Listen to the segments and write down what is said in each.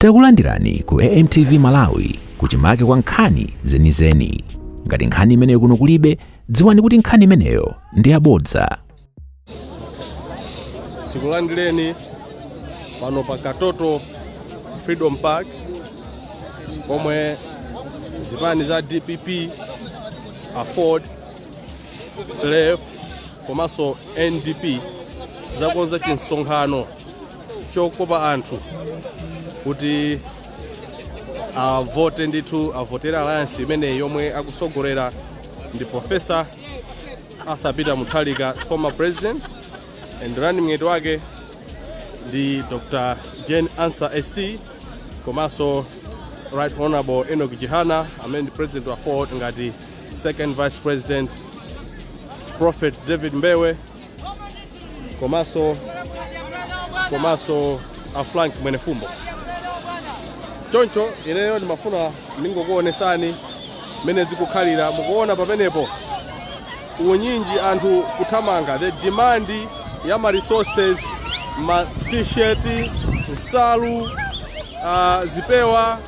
Takulandirani ku AMTV Malawi, kuchimake kwa nkhani zenizeni. Ngati nkhani imeneyo kuno kulibe, dziwani kuti nkhani imeneyo ndi yabodza. Tikulandireni pano pa Katoto Freedom Park, pomwe zipani za DPP, AFORD, LEF komanso NDP zakonza chinsonkhano chokopa anthu kuti avote ndithu, avotere alliance imeneyi yomwe akusogolera ndi Professor Arthur Peter Mutharika, former president, and running mate wake ndi Dr Jane Ansah SC, komanso Right Honorable Enoch Chihana, amene ndi president wa AFORD, ngati second vice president, Prophet David Mbewe, komanso a Frank Mwenefumbo. Choncho ineyo ndimafuna ndingokuonesani mmene zikukhalira. Mukuona pamenepo unyinji, anthu kuthamanga, the demand ya ma resources, ma T-shirt, nsalu, zipewa,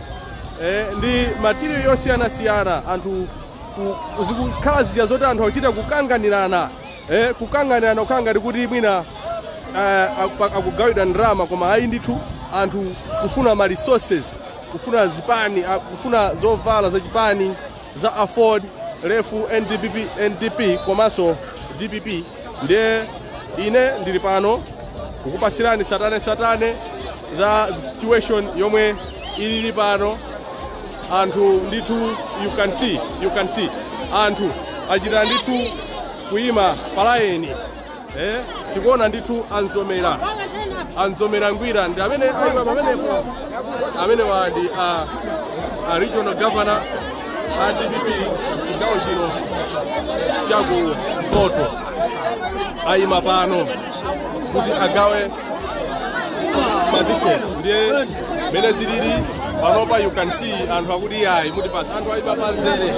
ndi material yosiyanasiyana. Anthu zikukhala zija zoti anthu akuchita kukanganirana, kukanganirana, kukhala ngati kuti mwina akugawidwa ndalama, koma ayi ndithu, anthu kufuna ma resources, kufuna zipani, kufuna zovala zachipani za AFORD, LEF, NDPP, NDP komanso DPP. Ndiye ine ndili pano kukupasirani satane satane za situation yomwe ilili pano. Anthu ndithu, you can see anthu achita ndithu kuyima palayeni. Tikuona ndithu anzomera, anzomera ngwira ndi amene ayima pamenepo. Amenewa ndi a regional governor a DPP chigawo chino chakumpoto, ayima pano kuti agawe ma T-shirt. Ndiye mene zilili panopa, you can see anthu akuti ayi, mutipatsa. Anthu ayima pa mzere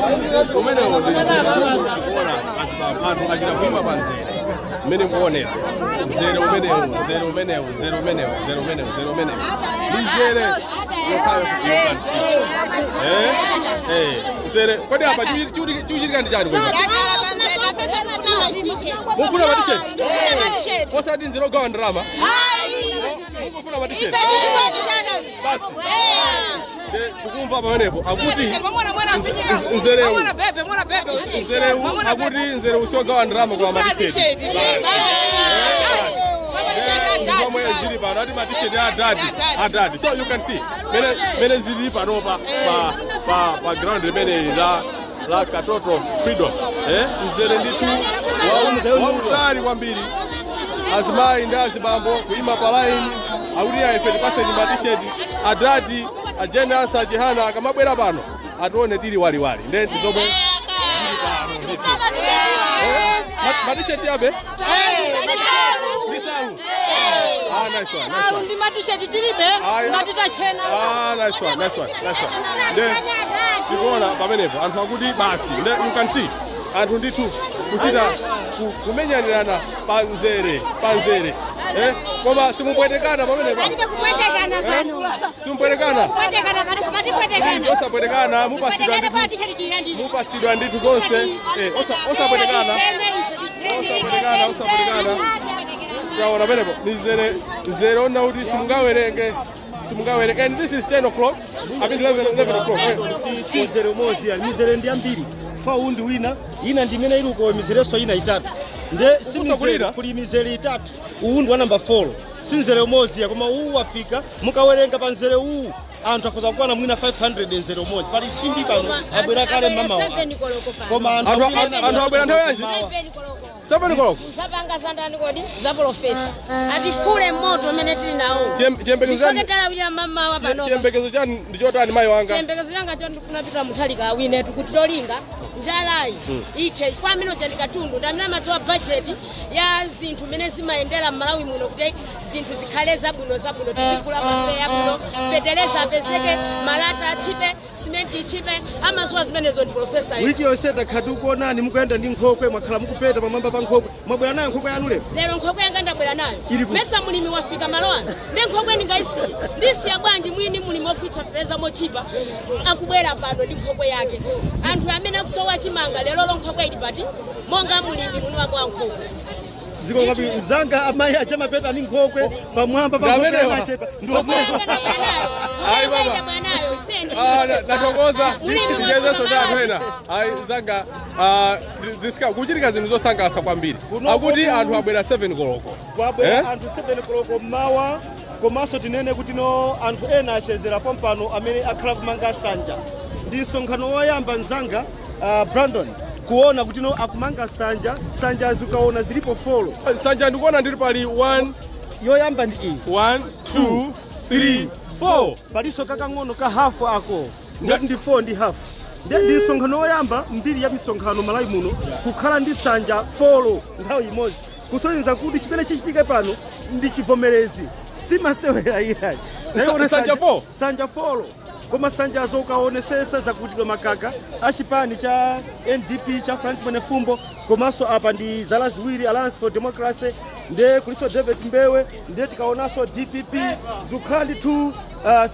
umenewo, ndi mzere ndithu. Tikuona azibambo, anthu achita kuyima pa mzere mmene mukuonera mzere umenewu, mzere umenewu, mzere umenewu, mzere umenewu, mzere umenewu, ndi mzere yokhayo. You can see mzere. Kodi apa chikuchitika ndi chani? Kodi mufuna ma T-shirt, osati nzere ogawa ndalama? Mungofuna ma T-shirt basi. Tikumva pamenepo akuti nzerewu, nzerewu, akuti nzerewu siogawa ndalama kwa ma T-shirt. Zomwe zili pano, ati ma T-shirt adadi, adadi. So you can see mene zili panopa pa ground limene la Katoto Freedom, mzere ndithu wautali kwambiri, azimayi ndi azibambo kuima pa line, akuti ife tipaseni ma T-shirt adadi. A Jane Ansah Chihana akamabwera pano atione tili waliwali. Nde ndizomwe zili pano ndithu. Ma T-shirt abe ndi salu. Ah, nice one, nice one. Ndi ma T-shirt tilibe. Aya. Ngati tachena. Ah, nice one, nice one, nice one. Nde tikuona pamenepo anthu akuti basi. Nde you can see anthu ndithu kuchita kumenyanirana panzere, panzere. Koma simupwetekana pamenepa? Kupwetekana pano. Simupwetekana? Kupwetekana pano, Please, osapwetekana, mupasidwa ndithu, mupasidwa ndithu zonse. Osapwetekana, osapwetekana, osapwetekana. Taona penepo mizere, mzere ona kuti simungawerenge, simungawerenge. And this is 10 o'clock, I mean 11, 11 o'clock. Si mzere umodzi ya mizere ndi ambiri fa uwu ndi wina, ina ndi imene ili uko, mizerenso ina itatu. Nde si mizere Kulira? Kuli mizere itatu. Uwu ndi wa namba 4. Si mzere umodzi ya, koma uwu wafika. Mukawerenga pa mzere uwu, anthu akhoza kukwana mwina 500 mzere umodzi. Pali simbi pano, abwera kale mmamawa, koma anthu Anthu abwera nthawi yanji? 7 koloko. Zapanga za ndani kodi? Za professor, atiphule moto umene tili nawo. Chiyembekezo Ifoke chanu talawirira mamawa panopa. Chiyembekezo chanu ndi chotani, mayi wanga? Chiyembekezo changa cho, ndifuna Peter Mutharika awinetu kuti tolinga njalayi ithe. Kwa amene uja ndi katundu, ndi amene amadziwa budget ya zinthu mmene zimayendera m'Malawi muno, kuti Zinthu zikhale zabwino zabwino, tizigula mapeya bwino, feteleza apezeke, malata achipe, simenti ichipe. Amazuwa zimenezo ndi profesa. Wiki yonse takhala tikuonani mukuyenda ndi nkhokwe, mwakhala mukupeta pamwamba pa nkhokwe. Mwabwera nayo nkhokwe yanu lero? Lero nkhokwe yanga ndabwera nayo. Ili kuti? Mesa mulimi wafika malo ano, ndi nkhokwe ndingayisiya? Ndisiya bwanji mwini mulimi wogulitsa feteleza mochipa akubwera pano ndi nkhokwe yake? Anthu amene akusowa chimanga lero, nkhokwe ili pati? Monga mulimi mwini wake wa nkhokwe. Ziko ngapi mzanga, amayi achamapeta ndi nkhokwe pamwamba pa nkhokwe? Ndamenewa. Amachepa. Nkhokwe yanga ndabwera nayo. Ayi, Nkhokwe baba. ndabwera nayo sendi. Ah, nathokoza. Mulimi Ndichezenso wafika ndi anthu malo. ena. Ayi zanga, ah, kuchitika zinthu zosangalatsa kwambiri. Akuti anthu abwera 7 koloko. Kwabwera Eh? anthu 7 koloko mmawa, komanso tinene kuti no, anthu ena achezera pompano amene akhala kumanga nsanja. Ndi msonkhano woyamba mzanga, Brandon, kuona kuti no, akumanga nsanja. Nsanja zikaona zilipo 4. Nsanja ndikuona ndili pali 1. Yoyamba ndi iyi. 1, 2, 3, 4. Palinso kakang'ono ka hafu ako, ngati ndi 4 ndi hafu. Ndiye ndi msonkhano woyamba mbiri ya misonkhano Malawi muno kukhala ndi nsanja 4 nthawi imodzi, kusonyeza kuti chimene chichitike pano ndi chivomerezi, simasewera iyayi. Nsanja 4? Sanja 4, koma sanjazo ukaonesesa zakutidwa makaka achipani cha NDP cha Frank Mwenefumbo, komanso apa ndi zala ziwiri, Alliance for Democracy, ndiye kuliso David Mbewe, ndiye tikaonanso DPP. Zikukhala ndithu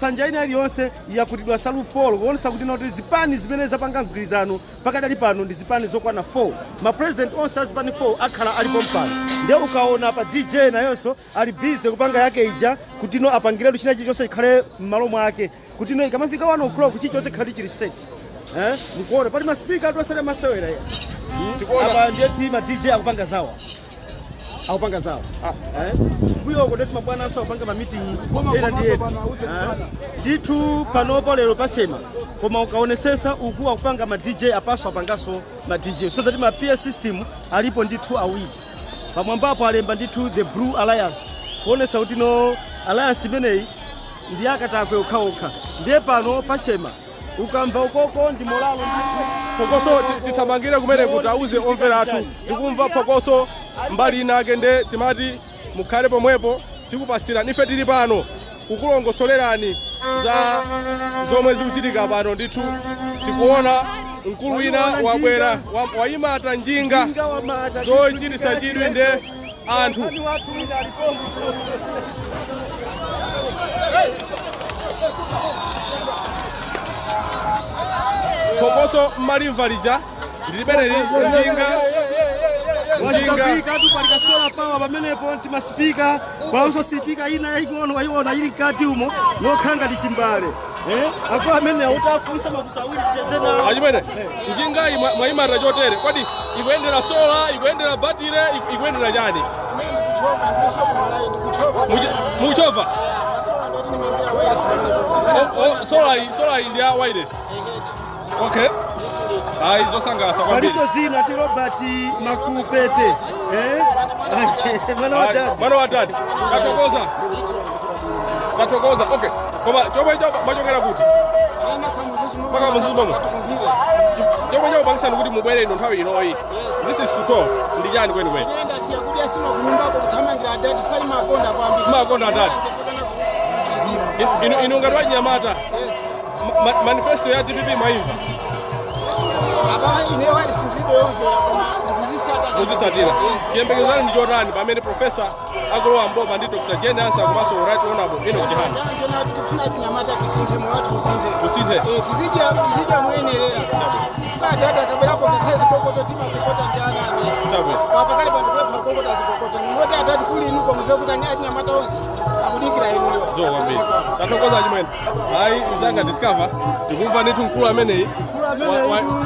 sanja ina iliyonse yakutidwa salu 4, kuonesa kuti noti zipani zimene zapanga mgwirizano pakadali pano ndi zipani zokwana 4. Mapresident onse azipani 4 akhala alipo mpano. Ndiye ukaona pa DJ nayonso ali busy kupanga yake ija, kuti no, apangiretu china chilichonse chikhale m'malo mwake, kuti no, ikamafika 1 o'clock chilichonse chikhale chili set. Eh, mkuona pali maspeaker atu asali amasewera ya. Tikuona. Apa ndiye ti ma DJ akupanga zawo, akupanga zawo. Eh, kuyoko ndeti mabwana aso akupanga ma meeting ena ndi ena. Eh, ndithu panopo lero pachema, koma ukaonesesa uku akupanga ma DJ, apaso apangaso ma DJ, so that ma PA system alipo ndithu awiri. Pamwambapo alemba ndithu the Blue Alliance, kuonesa kuti no, alliance imeneyi ndi akatakwe okhaokha. Ndiye pano pachema, ukamva ukoko ndi molalo ndithu. Phokoso, tithamangire kumene kuti auze omvera athu. Tikumva phokoso mbali inake, nde timati mukhale pomwepo, tikupasirani. Ife tili pano kukulongosolerani za zomwe zikuchitika pano. Ndithu tikuona mkulu wina wabwera, wayimata njinga zochititsa chidwi, nde anthu wathu wina alipo. Phokoso mmalimva lija ndi limeneli, njinga, njinga. Wachikapika tu, pali ka solar power pamenepo, nti masipika kwaonso sipika ina yaing'ono wayiona ili mkati umo yokhala ngati chimbale. Eh, akulu amene utafunsa mafunso awiri, ticheze nawo. Achimene, njingayi mwayimata chotere, kodi ikuyendera solar, ikuyendera batire, ikuyendera chani? Mukuchova? Solar iyi ndi ya wireless. Okay, ayi, zosangalatsa kwambiri. Paliso zina ti Robert Makupete, eh, mwana wa dadi. Mwana wa dadi, kathokoza, kathokoza. Okay, koma chomwe mwachokera kuti? Maka Mzuzu momwe. Chomwe chakupangisani kuti mubwere ino nthawi inoyi, this is to 12, ndi chani kwenikweni? Kuthamangira adadi, fali makonda kwambiri. Makonda adadi. Inu ngati wanyamata, manifesto ya DPP mwaimva? Apa ine wali sindilibe yomvera, koma ndikuzisata. Muzisatira. Chiyembekezo chanu ndi chotani pamene profesa akulowa mboma ndi Dr Jane Ansah komanso Right Honorable Enoch Chihana? Njona tifuna chinyamata tisinthe, moyo wathu usinthe. Usinthe. Eh, tizidya moyenerera, chifukwa adadi akabwerapo ngakhale zikokoto timakokota ndi ana amene Papakali panthu kulephera kukokota zikokoto moti adadi kuli inuko muziwe kuti achinyamata onse akudikira inuyo. Zo kwambiri, tathokoza chimwene. Ayi nzanga Discover, tikumva ndithu mkulu ameneyi.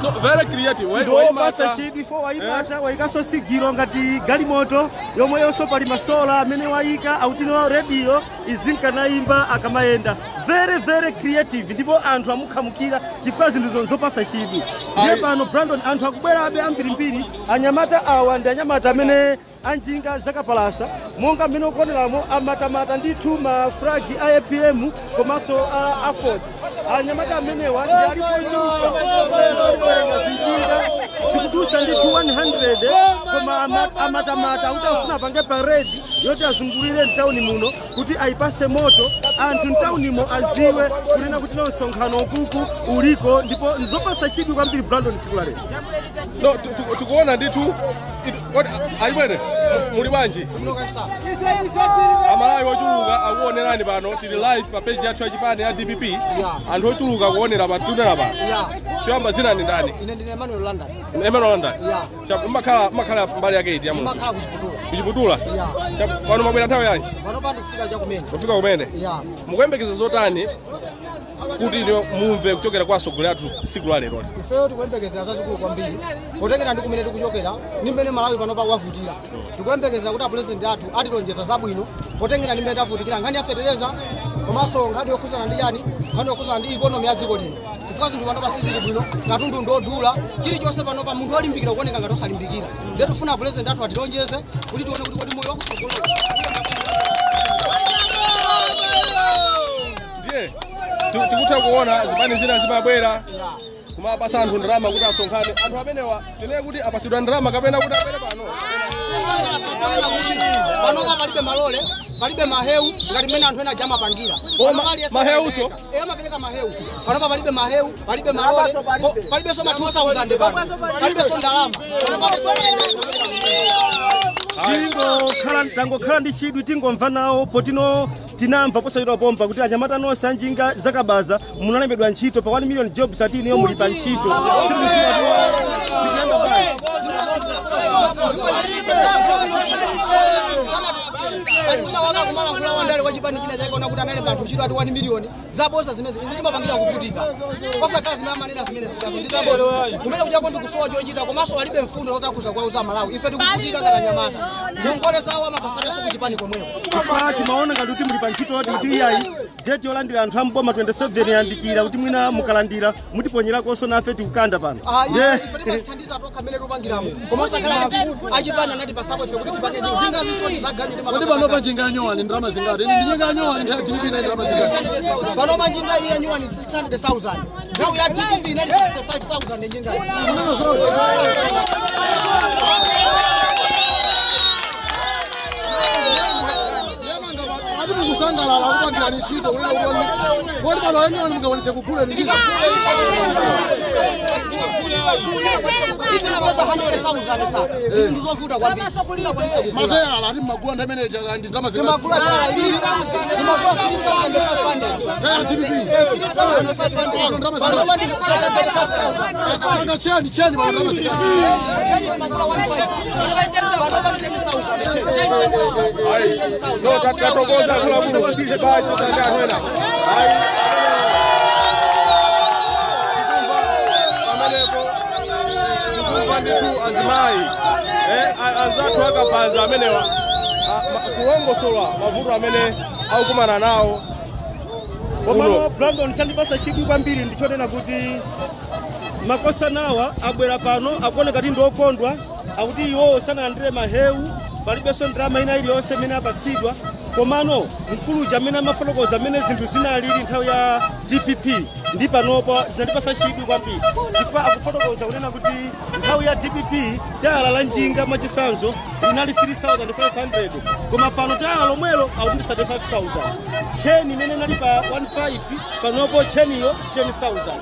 So very creative. Ndiwopasa Waimata. chidwi fo wayimata, wayikanso sigiro ngati galimoto yomwe yonso pali masola amene wayika autino radio izinkanayimba akamayenda. Very very creative, ndipo anthu amukhamukira chifukwa zinthu zopasa chidwi. Ndiye pano Brandon, anthu akubwerabe ambirimbiri. Anyamata awa ndi anyamata amene anjinga zakapalasa, monga mmene ukuoneramo, amatamata ndithu ma flag a APM komanso a AFORD. Anyamata amenewa ndi alipo ochuluka, zinjinga zikudusa ndithu 100, koma amatamata kuti afuna apange parade. Yoti azungulire mtawuni muno kuti ayipase moto, anthu mtawunimo aziwe kunena kuti no, msonkhano ukuku uliko, ndipo nzopasa chidwi kwambiri, Brandon, siku la lero. No, tikuona ndithu. Kodi achimwene, muli bwanji? Amalawi ochuluka akuonerani pano, tili live pa page yathu yachipani ya DPP. Anthu ochuluka kuonera pa tunera pano. Choyamba, zina ndi ndani? Ine ndine Emmanuel London. Emmanuel London. Yeah. Mmakhala mbali yake iti ya munthu? Makhala kuchiputula. Kuchiputula? Yeah. Pano mabwera nthawi yanji? Pano pandikufika chakumene. Kufika kumene? Yeah. Mukuyembekeza zotani kuti ino mumve kuchokera kwa atsogoleri athu tsiku la lero? Ifeyo tikuyembekezera zazikulu kwambiri, potengera ndi kumene tikuchokera ndi mmene Malawi panopa wavutira. Tikuyembekezera kuti apresident athu atilonjeza zabwino, potengera ndi mmene tavutikira, nkhani ya fetereza, komanso nkhani yokhuzana ndi chani, nkhani yokhuzana ndi economy ya dziko lino, chifukwa zinthu panopa sizili bwino, katundu ndodula, chilichonse panopa munthu olimbikira kuoneka ngati osalimbikira. Ndiye tifuna apresident athu atilonjeze kuti tione kuti kodi moyo wakutsogolo. Ndiye tikutha kuona zipani zina zimabwera kumapasa anthu ndalama kuti asonkhane. Anthu amenewa tinene kuti apasidwa ndalama kapena kuti abwere pano? Panopa palibe malole, palibe mahewu ngati mmene anthu ena aja amapangira. Oh, mahewuso? Eh, amapereka mahewu. Panopa palibe mahewu, palibe malole, palibenso ma 2000 pano, palibenso ndalama. Tangokhala ndi chidwi, tingomva nawo potino. Tinamva posachedwa pompa kuti anyamata nonse anjinga zakabaza munalembedwa ntchito pa 1 million jobs, ati iniyo muli pa ntchito. Zikuyamba bwanji? Wina wakakumalankhula wandale wachipani china chake ona kuti analemba anthu ntchito ati 1 million. Zaboza zimene izi, timapangira kuvutika, osakhala zimene amanena zimene zikazo ndi zaboza. Kumene kuchako ndikusowa chochita, komanso alibe mfundo zotakhuza kwauza Malawi. Ife tikuvutika ngati anyamata, ngongole zawo amapasatanso kuchipani komweko. Chifukwa timaona ngati kuti muli pa ntchito, ati kuti iyayi, date yolandira anthu amboma 27 yandikira, kuti mwina mukalandira mutiponyerakonso nafe, tikukanda pano. Ife timazithandiza tokha mmene tupangiramo, koma osakhala achipani anati pasapo ife kuti tipange njinga zisoni zaganyu. Kodi panopa njinga yanyowani ndalama zingati? Ine ndi njinga yanyowani nthawi DPP inali ndalama zingati? Panopa njinga iya nyuwani 600,000, nthawi ya DPP inali 65,000 njinga. Kunena zoti ati mukusangalala kupangirani ntchito, kunena kuti kodi pano yanyowani mungakwanitse kugula njinga? Itinapeza 100,000 sa ndizovuta kwambiri. Mateyala ati mmagula nthawi imeneyi ndi ndalama zingati? Timagula tayala ili, timagula 3,500. Tayala DPP. 3,500. Pano ndalama zingati? Panopa ndi 75,000. Pano cheni cheni, pano ndalama zingati? Timagula 1.5, panopa ndi 10,000. No, tatokoza akuluakulu bachitanga anthu ena. Ayi, tikumva pamenepo, tikumva ndithu azimayi, anzathu akabanza amenewa kulongosola mavuto amene akukumana nawo. Komano Brandon, chandipasa chidwi kwambiri ndichonena kuti makosanawa abwera pano akuoneka kuti ndi okondwa, akuti iwowo sanalandire mahewu, palibenso ndalama ina iliyonse imene apatsidwa. Komano mkuluja amene amafotokoza amene zinthu zinalili nthawi ya DPP ndi panopo zinandipasa chidwi kwambiri, chifukwa akufotokoza kunena kuti nthawi ya DPP tayala la njinga mwachisanzo linali 3500, koma pano tayala lomwelo akuti ndi 35,000. Tcheni imene inali pa 15, panopo tcheniyo 10,000.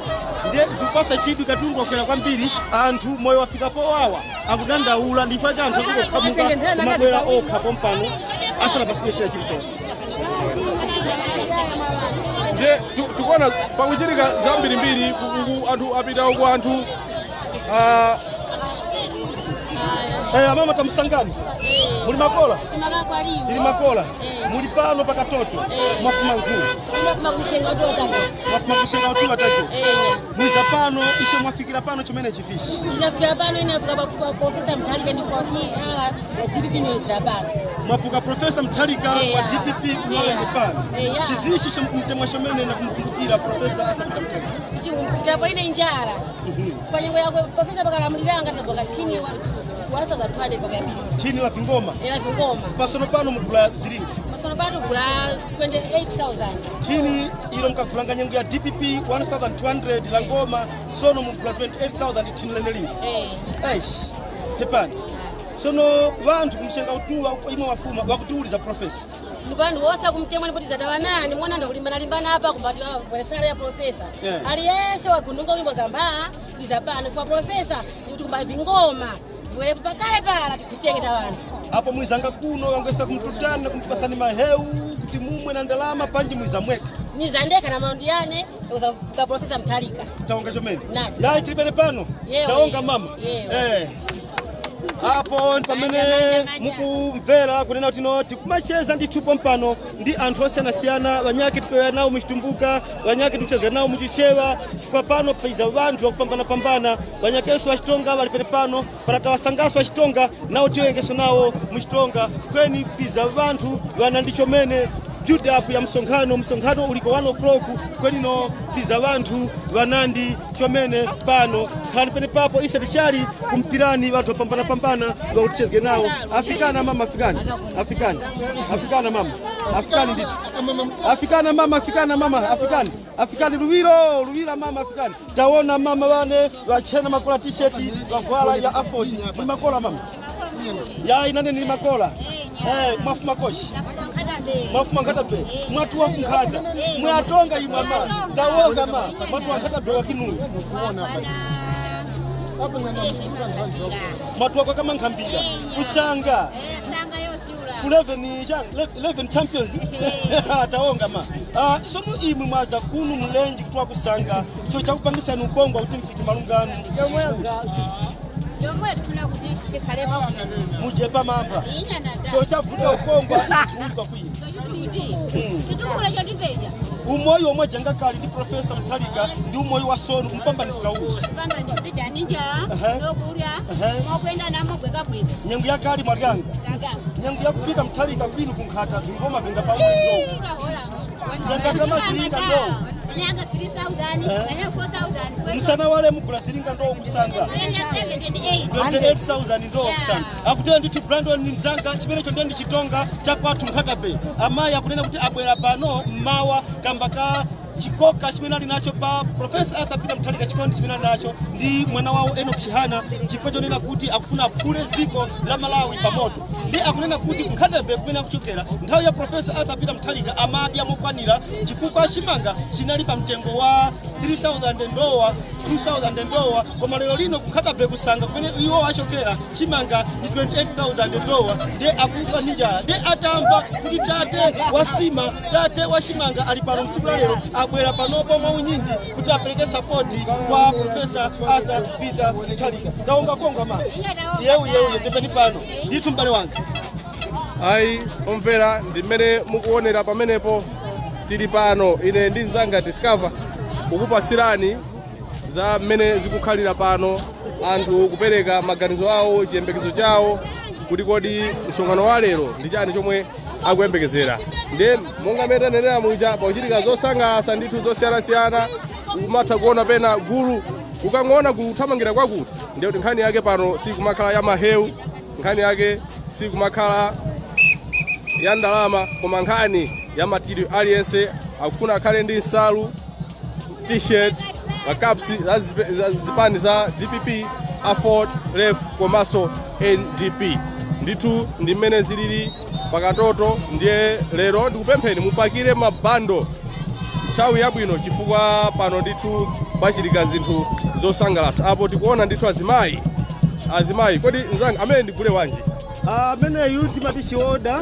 Ndiye zikupasa chidwi, katundu wakwera kwambiri, anthu moyo wafika powawa, akudandaula. Ndifa cha anthu akungokhamuka kumabwera okha pompano asanapasidwe china chilichonse. Ndiye tikuona pakuchitika zambirimbiri uku, anthu apita uku, anthu Amama, tamsangani, muli makola? Tili makola. Muli pano pakatoto, mwafuma nkulu? Mwafuma kushenga utuwa tacho. Mwiza pano icho mwafikira pano chimene chifishi? Ndinafikira pano ine profesa Mutharika ndi 14 DPP niyozira pano. Mwapuka Profesa Mutharika wa DPP uwaleni pano. Chifishi chomkumtemwa chomene na kumkumbukira Profesa Arthur Peter Mutharika? Chikumbukirapo ine njara panyengo yako profesa pakalamuliranga tagwaka chini 1200 pakayambiri. Chini la vingoma? Ila vingoma. Pasono pano mugula zilingi? Pasono pano gula 28,000. Chini ilo mkagulanga nyengo ya DPP 1200 la ngoma, sono mugula 28,000 thini lene lingi? Eh. Eish, pepani. Sono vanthu kumshenga utuwa imwe wafuma wakutiuliza profesa. Vantu wose kumtemwa nipoti tawanani mwana ndo kulimbana apa kumbati bweresaro ya profesa. Aliyese wagundunga wimbo za mbaa izapano fa profesa kuti kumba vingoma vwere pakale pala tikutenge tawani. Apo mwizanga kuno wangwesa kumtutana kumtupasani maheu kuti mumwe na ndalama panji mwiza mweka. Mizandeka na maondiane ka profesa Mutharika. Taonga chomene. Nati. Yayi tilipene pano. Yewe. Taonga mama. Yewe. Apo pamene mukumvera kunena kuti no tikumacheza ndithupo mpano ndi anthu osiyanasiyana vanyake tipewa nawo muchitumbuka, vanyake tikucheza nawo muchichewa, chifukwa pano paiza vanthu vakupambanapambana, vanyakenso vachitonga vali pene pano, paratawasangaso vachitonga nawo tiyengeso nawo muchitonga, kweni piza vanthu vana ndi chomene build up ya msonkhano, msonkhano uliko 1 o'clock kwenino piza vanthu vanandi chomene pano khani pene papo ise tishali kumpirani vanthu vapambanapambana vakutichezge nawo. Afikana mama, afikani, afikani, afikana mama, afikani ndithu, afikana mama, afikana mama, afikani, afikani luwiro luwira mama, afikani. Taona mama vane vachena makola t-shirt vagwala ya afodi muli makola mama ya inane ni makola mwafuma koshi mwafuma nkhata be mwatuwa kunkhata mwatonga imwe ma tawonga ma mwatuwa nkhata be wakinuyo mwatuwa kwa kama nkhambira kusanga ku 11 champions tawonga ma sono imwe mwaza kunu mlenji kutuwa kusanga cho chakupangisani ukongwa kuti mfike malungano Yomwe tuna kuti tikhale muje pamamba cho chavuta ukongwa kwa kuyi chitukula chondipeja umoyo omwe jangakali ndi profesa Mutharika ndi umoyo wa sonu kumpambanisika uchi pamba ndisidaninja nokulya mokwenda namo bwekabweka nyengo yakali mwalyanga nyengo yakupita Mutharika kwinu kunkhata vingoma vinga pamwe ndo nyanga 3000 nanya 4000 msana wale mugula zilinga ndo kusanga 28,000 ndo kusanga akutera ndithu Brandon ni mzanga chimenecho ndiye ndi chitonga chakwathu Nkhata Bay. Amayi akunena kuti abwera pano mmawa kamba ka chikoka chimene ali nacho pa Profesa Arthur Peter Mutharika, chikondi chimene ali nacho ndi mwana wawo Enoch Chihana, chifukwa chonena kuti akufuna aphule dziko la Malawi pamoto. Ndi akunena kuti Nkhata Bay kumene akuchokera nthawi ya Profesa Arthur Peter Mutharika amadya mokwanira chifukwa chimanga chinali pa mtengo wa 3000 ndowa 2000 ndowa, koma lero lino Nkhata Bay kusanga kumene iwo achokera chimanga ndi 28000 ndowa, ndi akufa ndi njala. Ndi atamva kuti tate wasima tate wa chimanga ali pano msiku la lero abwera panopo mwaunyinji kuti apereke sapoti kwa Profesa Arthur Peter Mutharika. Taonga konga ma yewu yewu tepeni pano ndithu m'bale wanga. Ayi omvera, ndi mmene mukuonera pamenepo tili pano ine ndi mzanga Discover kukupasirani za mmene zikukhalira pano, anthu kupereka maganizo awo, chiyembekezo chawo kuti kodi msonkhano wa lero ndi chani chomwe akuyembekezera. Ndiye monga mmene tanenera muja, pakuchitika zosangalatsa ndithu zosiyanasiyana, umatha kuona pena gulu, ukang'ona gulu kuthamangira kwakuti ndiye kuti nkhani yake pano sikumakhala ya mahewu, nkhani yake sikumakhala ya ndalama, koma nkhani ya matiri. Aliyense akufuna akhale ndi nsalu, t-shirt, makapsi za zipani za DPP, AFORD, REF komanso NDP. Ndithu ndi mmene zilili pakatoto. Ndiye lero ndikupempheni mupakire mabando nthawi yabwino, chifukwa pano ndithu pachitika zinthu zosangalatsa. Apo tikuona ndithu azimayi, azimayi kodi nzanga amene ndigule wanji? Ameneyu timati chioda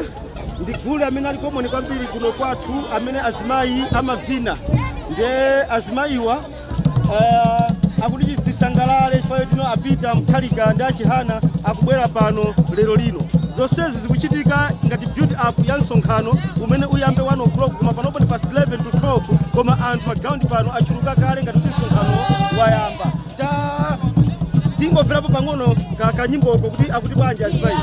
ndi gule amene ali common kwambiri kuno kwathu, amene azimayi amavina. Ndiye azimayiwa akuti tisangalale chifukwa tino apita Mutharika ndi achihana akubwera pano lero lino. Zonsezi zikuchitika ngati build up ya msonkhano umene uyambe 1 o'clock, koma panopo ndi past 11 to 12, koma anthu pa ground pano achuluka kale ngati kuti msonkhano wayamba. Ta tingomverapo pang'ono kanyimboko kuti akuti bwanji azimayi.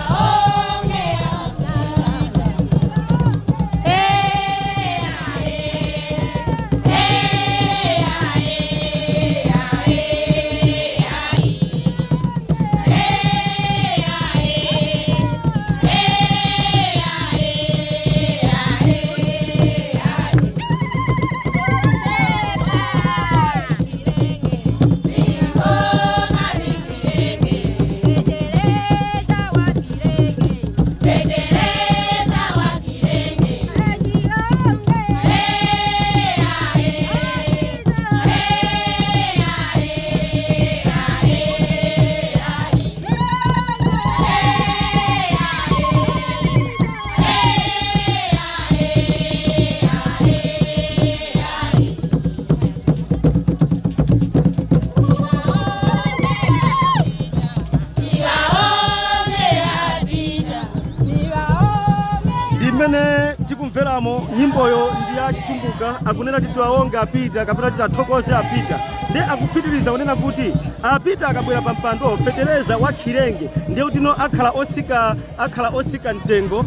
Mwamveramo nyimboyo ndi ya Chitumbuka, akunena kuti tiwaonge apita kapena titathokoze apita. Ndi akupitiriza kunena kuti apita akabwera pa mpando, fetereza wa khirenge ndiye kuti no akhala osika mtengo,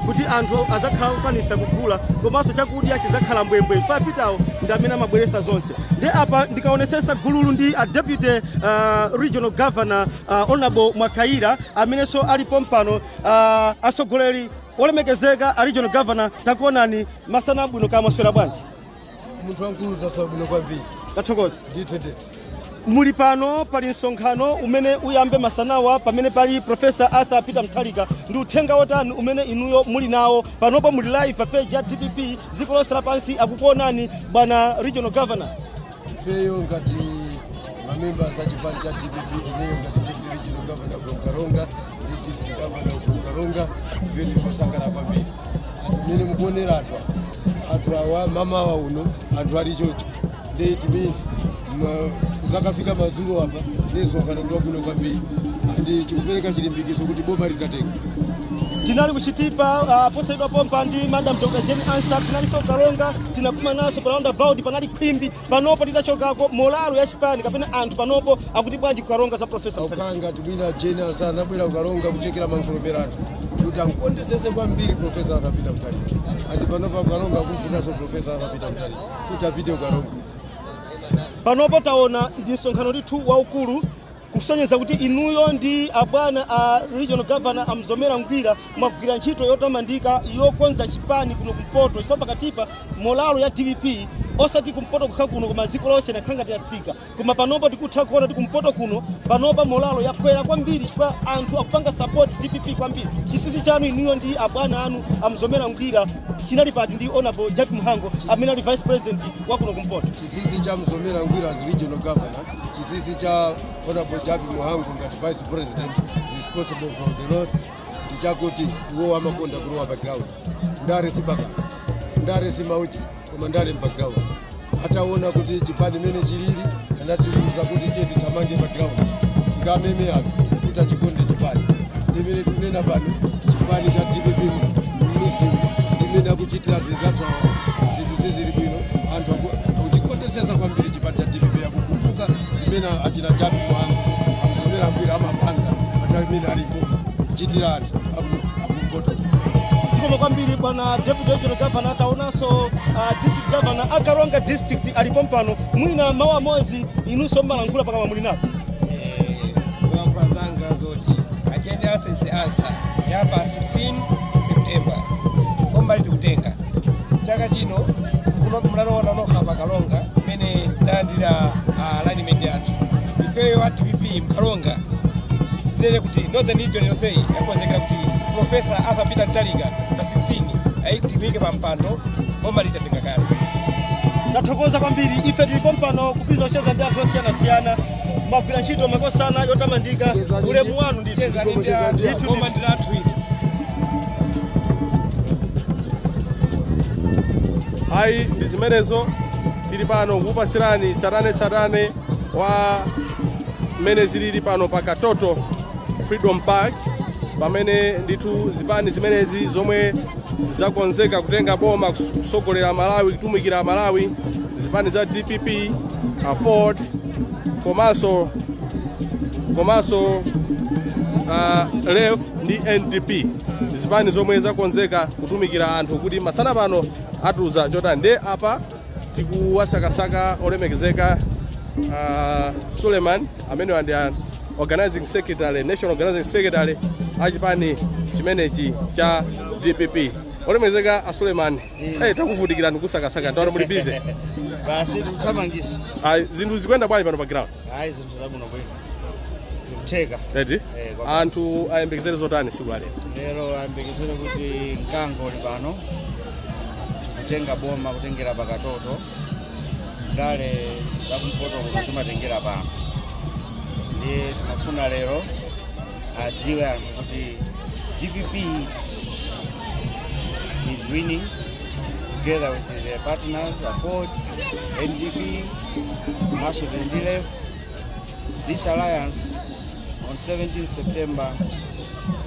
kuti anthu azakhala okwanisa kugula, komanso chakudya chizakhala mbwembwe. Ife apitawo ndi amene amabweresa zonse. Ndi apa ndikaonesesa gululu ndi a deputy regional governor, Honorable Mwakaira, amenenso alipo mpano. Atsogoleri olemekezeka a regional governor, takuonani, masana abwino, kamaswera bwanji? Munthu wamkulu, taswera bwino kwambiri. Tathokoza. Ndithu ndithu. Muli pano, pali msonkhano umene uyambe masanawa pamene pali Professor Arthur Peter Mutharika. Ndi uthenga wotani umene inuyo muli nawo panopo? Muli live pa page ya DPP, dziko lonse lapansi akukuonani, bwana regional governor. Ifeyo ngati mamembers a chipani cha DPP, ineyo ngati deputy regional governor from Karonga ndi district governor from Karonga, ife ndifosangana kwambiri. Anthu mmene mukuonera anthu awa, anthu awa mamawa uno anthu ali chocho, ndi it means kuzakafika madzulo apa ndi msonkhano ndi wabwino kwambiri and chikupereka chilimbikizo kuti boma litatenga. Tinali kuchitipa posayidwa pompa ndi Madam Dr Jane Ansah, tinalinso Karonga, tinakumananso pa roundabout, panali khwimbi. Panopo titachokako, morale ya chipani kapena anthu panopo akuti bwanji kukaronga za Professor Mutharika? Akukhala ngati mwina Jane Ansah anabwera kukaronga kuchekera mankholomerano kuti amkondesese kwambiri Professor akapita Mutharika, and panopa kukaronga akufunanso Professor akapita Mutharika kuti apite kukaronga. Panopo taona ndi msonkhano ndithu waukulu, kusonyeza kuti inuyo ndi abwana a regional governor amzomera Ngwira mwagwira ntchito yotamandika yokonza chipani kuno kumpoto, chifukwa pakatipa morale ya DPP, osati kumpoto kukha kuno koma dziko lonse, nakhala ngati yatsika, koma panopo tikutha kuona kuti kumpoto kuno panopa morale yakwera kwambiri chifukwa anthu akupanga support DPP kwambiri. Chinsinsi chanu inuyo ndi abwana anu amzomera Ngwira chinali pati, ndi Honorable Jack Mhango amene ali vice president wa kuno kumpoto? Chinsinsi cha Mzomera Ngwira as regional governor, chinsinsi cha Honorable Japi Muhangu ngati vice president responsible for the north, ndi chakuti iwo amakonda kulowa background. Ndale sibaka, ndale simauchi, koma ndale background. Ataona kuti chipani mene chilili, anatiuza kuti tiye tithamange background, tikameme anthu kuti achikonde chipani. Ndimene tikunena pano, chipani cha DPP mmizimu ndimene akuchitira zinzathu awa, zinthu sizili bwino. Anthu akuchikondesesa kwambiri chipani cha DPP, akukumbuka zimene achina Japi Muhangu, amzomera Ngwira amapanga panthawi imene alipo kuchitira anthu akumpoto. Zikomo kwambiri, bwana deputy regional governor. Taonanso district governor akaronga district alipo mpano. Mwina mawu amodzi inunso mmalankhula pakamwa muli napo. Zolankhula zanga zoti achende asese ansa yapa 16 September, boma tikutenga chaka chino kuno. Mnaloona nokha pakalonga mmene tinalandira alignment yathu ifeyo a DPP mkalonga. Tinene kuti northern region yonseyi yakonzekera kuti Professor Arthur Peter Mutharika pa 16 ayitimike pa mpando, boma litatenga kale. Tathokoza kwambiri. Ife tilipo mpano kupita kucheza ndi anthu osiyanasiyana. Mwagwira ntchito makosana yotamandika, ulemu wanu ndithu. Chezani ndi anthu. Ndithu. Boma ndi lathu ili. Ayi, ndi zimenezo. Tili pano kukupasirani tsatanetsatane wa mmene zilili pano pa Katoto Freedom Park, pamene ndithu zipani zimenezi zomwe zakonzeka kutenga boma, kusogolera Malawi, kutumikira Malawi, zipani za DPP, AFORD komanso LEF ndi NDP, zipani zomwe zakonzeka kutumikira anthu, kuti masana pano atiuza chotani. Ndiye apa tikuwasakasaka olemekezeka Suleiman, amene ndi a organizing secretary, national organizing secretary achipani chimenechi cha DPP. Olemekezeka a Suleiman, hey, takuvutikirani kusakasaka, ndaona muli busy. Basi, tikuthamangisa. Zinthu zikuyenda bwanji pano pa ground? Hayi, zinthu zabwino bwino, zikutheka. Eti? Eh, kwa Anthu ayembekezere zotani siku la lero? Lero ayembekezere kuti mkango uli pano, tikutenga boma kutengera pakatoto. Ndale zakumpoto kuno timatengera pano, ndiye timafuna lero adziwe anthu kuti DPP is winning together with their partners AFORD, NDP, National NDLF. This alliance on 17 September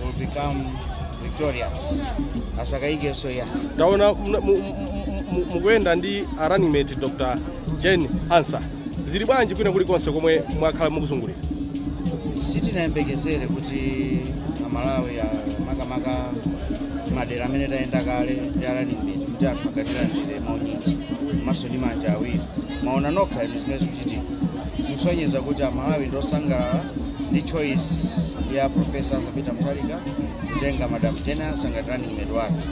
will become the Victorious, asakayikenso ya. Taona mukuyenda ndi a running mate Dr Jane Ansah. Zili bwanji kwina kulikonse komwe mwakhala mukuzungulira? Sitinayembekezere kuti Amalawi, makamaka madera amene tayenda kale ndi a running mate, kuti anthu akatilandire maunyinji komanso ndi manja awiri. Maona nokha inu zimene zikuchitika, zikusonyeza kuti Amalawi ndi osangalala ndi choice ya Professor Arthur Peter Mutharika kutenga Madam Jane Ansah ngati running mate wathu.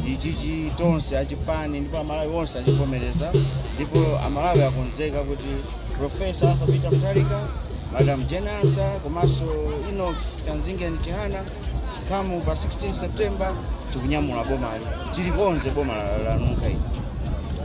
Ichichi tonse achipani ndipo Amalawi onse achivomereza, ndipo Amalawi akonzeka kuti Professor Arthur Peter Mutharika, Madam Jane Ansah komanso Enoch Kanzingeni Chihana, come pa 16 September tikunyamula bomali, tilikonze boma lanunkha ili.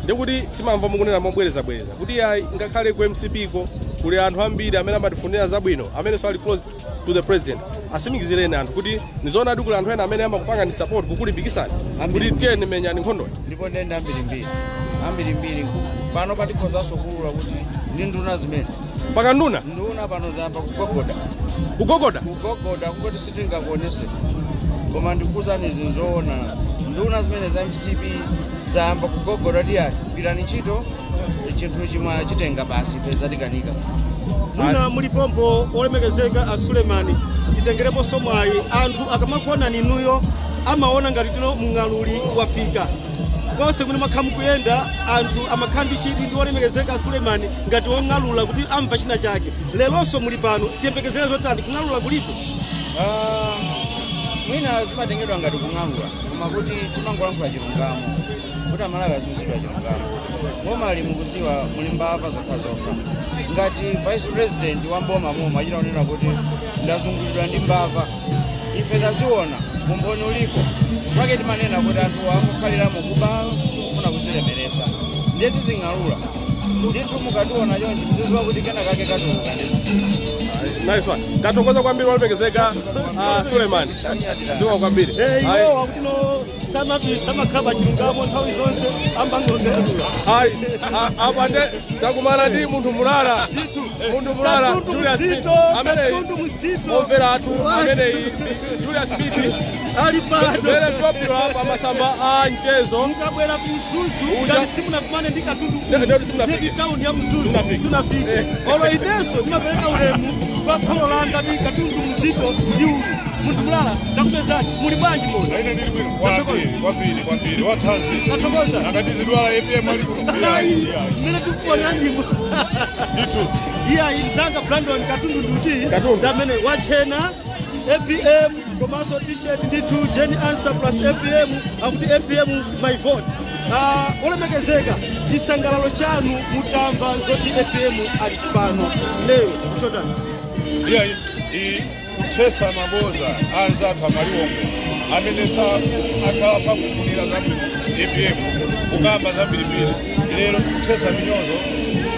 Ndikuti timamva mukunena mobwerezabwereza kuti ayi, ngakhale ku MCP ko kuli anthu ambiri amene amatifunira zabwino, amene so ali close to the president. Asimikizireni anthu kuti nizoonadi kuli anthu ena amene amakupangani support, kukulimbikisani kuti tiyeni menyani nkhondoyi? Ndipo ndende ambirimbiri, ambirimbiri. Pano patikhozanso kulula kuti ndi nduna zimene Paka nduna? Nduna pano zayamba kugogoda. Kugogoda? Kugogoda, kungoti sitingakuonese, koma ndikuuzani zinzoona. Nduna zimene za MCP zayamba kugogoda ti ayi, gwirani ntchito, chinthu chimwe achitenga basi, ife zatikanika. Mwina mulipompo, olemekezeka a Sulemani, titengereponso mwayi. Anthu akamakuonani inuyo amaona ngati tino mng'aluli wafika konse kumene makhala mukuyenda. Anthu amakhala ndi chidwi ndi olemekezeka a Sulemani ngati wong'alula kuti amva china chake. Leronso muli pano, tiyembekezere zotani? Kung'alula kulipo? Ah, mwina zimatengedwa ngati kung'alula, koma kuti timangolankhula chilungamo, kuti Amalawi azuzidwa chilungamo. Boma li mukuziwa muli mbava zokhazokha. Ngati vice president wa mboma momwe achita kunena kuti ndazungulidwa ndi mbava, ife taziona, umboni ulipo. Pake timanena kuti anthu angokhaliramo kuba, kufuna kuzilemeresa. Ndiye tizing'alula ndithu. Mukationa chonchi muziziwa kuti kena kake katuluka ndithu. Nice one. Tathokoza kwambiri, olemekezeka Suleiman, ziwa kwambiri. Eh, iwowa kuti no samakhala pa chilungamo nthawi zonse, ambangong'alula. Ayi, apa nde takumana ndi munthu mulala, munthu mulala. Katundu Julius Smith. mzito, Ameneyi katundu mzito. Omvera athu, ameneyi ndi Julius Smith. Ali pano. Very popular pa masamba a mchezo. Mukabwera ku Mzuzu, ngati simunakumane ndi katundu Ndio simunafike. ndi town ya Mzuzu, Simunafike. sunafike. Olo inenso ndimapereka ulemu kwa kholo langa ndi katundu mzito ndi uyu munthu mulala. Ndakupezani, muli bwanji moyo? Ine ndili bwino kwambiri, kwambiri, kwambiri, wathanzi. Tathokoza. Akatizidwala APM ali kuno. Ayi, mmene tikukuonanimu ndithu. Iya, mzanga Brandon, katundu nduti ndamene wachena APM komanso T-shirt ndithu Jane Ansah plus APM, akuti APM my vote. Olemekezeka, chisangalalo chanu mutamva zoti APM ali pano lero chotani? Iya, kuthesa maboza anzathu amaliwongo amene sa akhala sakufunira zabwino APM, kukamba zambirimbiri. Lero tikuthesa minyozo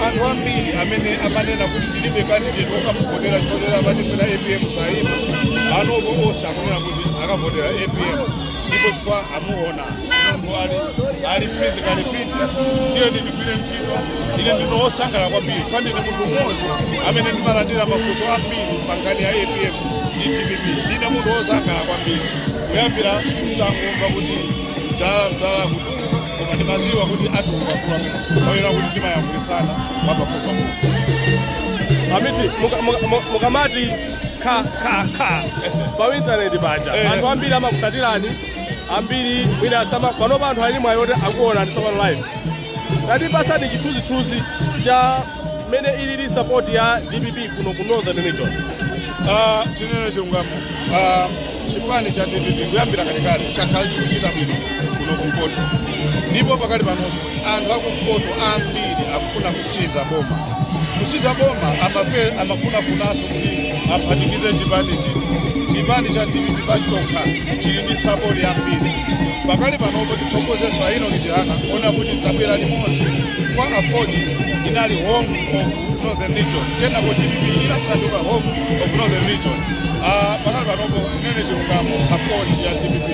anthu ambiri amene amanena kuti tilibe candidate wokamuvotera chifukwa amati mwina APM sayima. Anopo onse akunena kuti akavotera APM, ndipo chifukwa amuona munthu ali physically fit. Tiye ndigwire ntchito. Ine ndine wosangalala kwambiri chifukwa ndine munthu mmodzi amene ndimalandira mafunso ambiri pa nkhani ya APM ndi DPP. Ndine munthu wosangalala kwambiri kuyambira tangomva kuti mdala mdala kutuluka, koma ndimaziwa kuti atuluka kula oyera kuti timayankhulitsana pafupipafupi. Amiti mukamati kha kha kha pa intaneti paja, anthu ambiri amakusatirani, ambiri mwina sama panopa anthu ali mwayi oti akuona ndi tsopano live. Tatipasani chithunzithunzi cha mmene ilili support ya DPP kuno ku Northern Region. Ah, tinene chilungamo, chipani cha DPP kuyambira kalekale chakhala chikuchita bwino kuno kumpoto, ndipo pakali pano anthu akumpoto ambiri akufuna kusintha boma. Kusintha boma amafunafunanso kuti aphatikize chipani chino. Chipani cha DPP pachokha chili ndi support yambiri pakali panopo. Tithokozeso a Enoch Chihana ona kuti tabwera limodzi kwa AFORD inali home of Northern Region, kenako DPP inasanduka home of Northern Region. Pakali panopo nene chilungamo, support ya DPP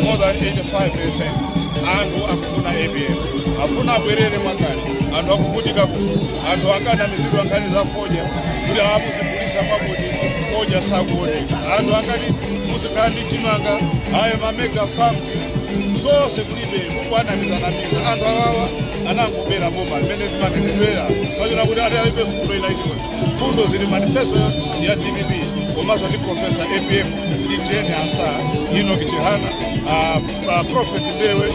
more than 85%. Anthu akufuna APM, afuna abwerere mwakale. Anthu akuvutika kuno, anthu ankanamizidwa nkhani za fodya kuti amuzigulisa mwakuti. fodya sakuoneka. Anthu akati muzikhala ndi chimanga, ayo ma mega farms zonse kulibe, mukuanamizanamiza anthu. Awawa anangobera boma limene zimanenedwera pachona kuti ati alibe fundo ina iliyonse. Fundo zili manifesto ya DPP komanso ndi Professor APM ndi Jane Ansah, Enoch Chihana, Prophet Mbewe,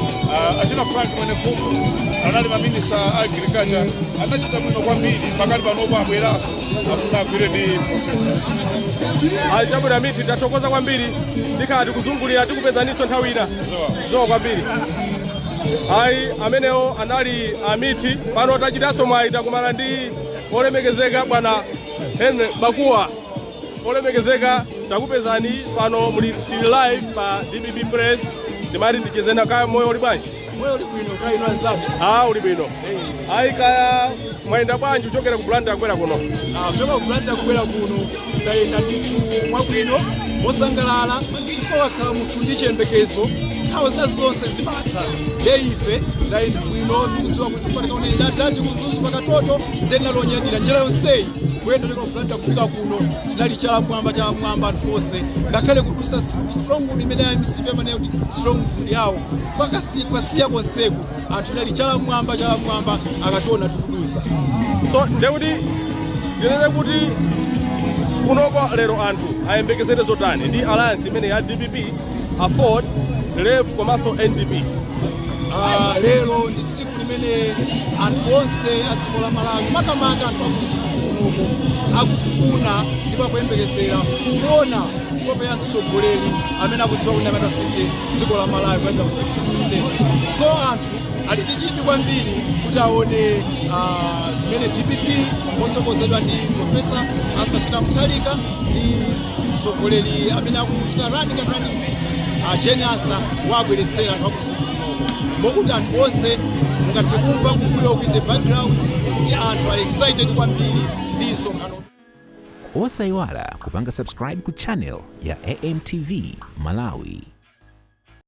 achina Frank Mwenefumbo anali maminista agriculture, anachita bwino kwambiri. Pakati panopo abweraso afuna agwire ndi professor. Ayi, chabwino miti, tathokoza kwambiri. Tikhala tikuzungulira, tikupezaninso nthawi ina. Zowa kwambiri. Ayi, amenewo anali amiti. Pano tachitanso mwayi, takumana ndi olemekezeka bwana Henry Bakuwa. Olemekezeka, takupezani pano, muli tili live pa DPP Press. Timati tichezena. Kaya moyo uli bwanji? Moyo uli bwino, kaya inu anzathu? Ah, uli bwino. Ayi, kaya mwayenda bwanji kuchokera ku Blantyre kubwera kuno? Ah, kuchoka ku Blantyre kubwera kuno tayenda ndithu mwabwino, mosangalala, chifukwa wakhala munthu ndi chiyembekezo nthawi zonse zimatha. Nde ife tayenda bwino, tikudziwa kuti tifanika unene adati ku Mzuzu pakatoto. Nde tinalonyadira njira yonseyi kuyenda kuchoka ku Blantyre kufika kuno, tinali chalamwamba chalamwamba. Anthu onse, ngakhale kudusa stronghold imene ya MCP amene kuti stronghold yawo kwasiya konseku, anthu inali chalamwamba chalamwamba akationa tikudusa. So ndekuti tinene kuti kunoko lero anthu ayembekezere zotani ndi alliance imene ya DPP, AFORD, LEF komanso NDP? Ah, lero ndi tsiku limene anthu onse a dziko la Malawi, makamaka anthu aku Mzuzu kunoko, akufuna ndipo akuyembekezera kuona nkhope ya mtsogoleri amene akudziwa kuti amatasinthe dziko la Malawi kuyambira ku 66. So anthu ali ndi chidwi kwambiri kuti aone zimene DPP motsogozedwa ndi Professor Arthur Peter Mutharika ndi mtsogoleri amene akuchita running and running mate Jane Ansah wabweretsera anthu aku Mzuzu kunoko, mokuti anthu onse mungathe kumva kumbuyo in the background kuti anthu ali excited kwambiri ndi msonkhano. Osayiwala kupanga subscribe ku channel ya AMTV Malawi.